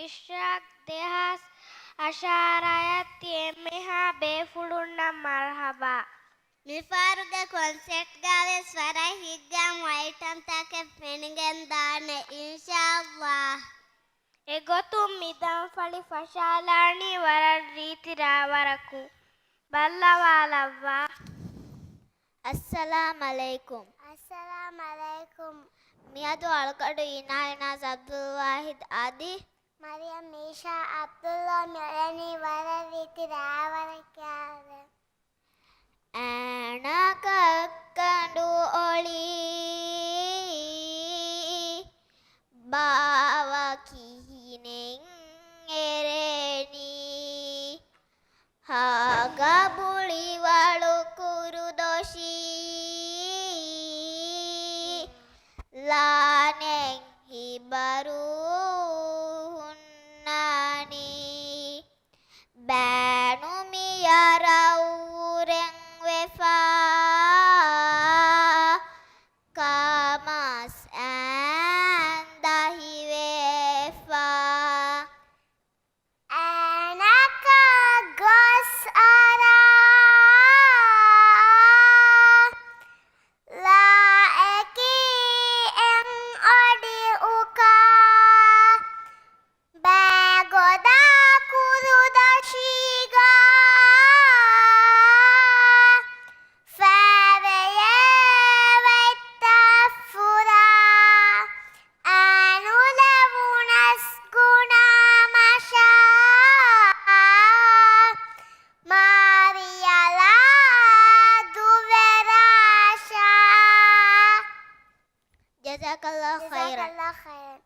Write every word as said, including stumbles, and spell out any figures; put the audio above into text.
އިޝްރާޤް ދެހާސް އަށާރައަށް ތި އެންމެހާ ބޭފުޅުންނަށް މަރްޙަބާ. މިފަހަރުގެ ކޮންސެޓްގަވެސް ވަރަށް ހިތްގައިމު އައިޓަމްތަކެއް ފެނިގެންދާނެ އިންޝާﷲ. އެގޮތުން މި ދަންފަޅި ފަށާލާނީ ވަރަށް ރީތި ރާވަރަކުން. ބައްލަވާލައްވާ. އައްސަލާމް ޢަލައިކުމް. އައްސަލާމް ޢަލައިކުމް. މިއަދު އަޅުގަޑު އީނާ އިނާޒް ޢަބްދުލް ވާހިދް އަދި މަރިޔަމް އީޝާ ޢަބްދުﷲ މިއުޅެނީ ވަރަށް ރީތި ރާވަރެއްގެ އަހަރެން. އޭނަ ކައްކަނޑު އޮޅީ ބާވަ ކިހިނެއް އެރޭނީ؟ ހާގަ ބުޅިވަޅު ކުރުދޮށީ ލާނެތް ހިބަރު ހުންނާނީ. ބޭނުމިޔަރަށް އުރެން ވެފާ، ކާމަސް އެންދަ ހިވޭފާ. އޭނަކަށް ގޮސް އަރާ، ލާއެކީ އެން އޮޑި އުކާ. ބޭގޮދާ ކުރުދޮށީގަ ފޭވެޔޭ ވައްތަށްފުރާ. އަނުލެވުނަސް ގުނާމަށާ، މާރިޔަލާ ދުވެރާށާ. ޖަޒާކަﷲ ޚައިރަން. ޖަޒާކަﷲ ޚައިރަން.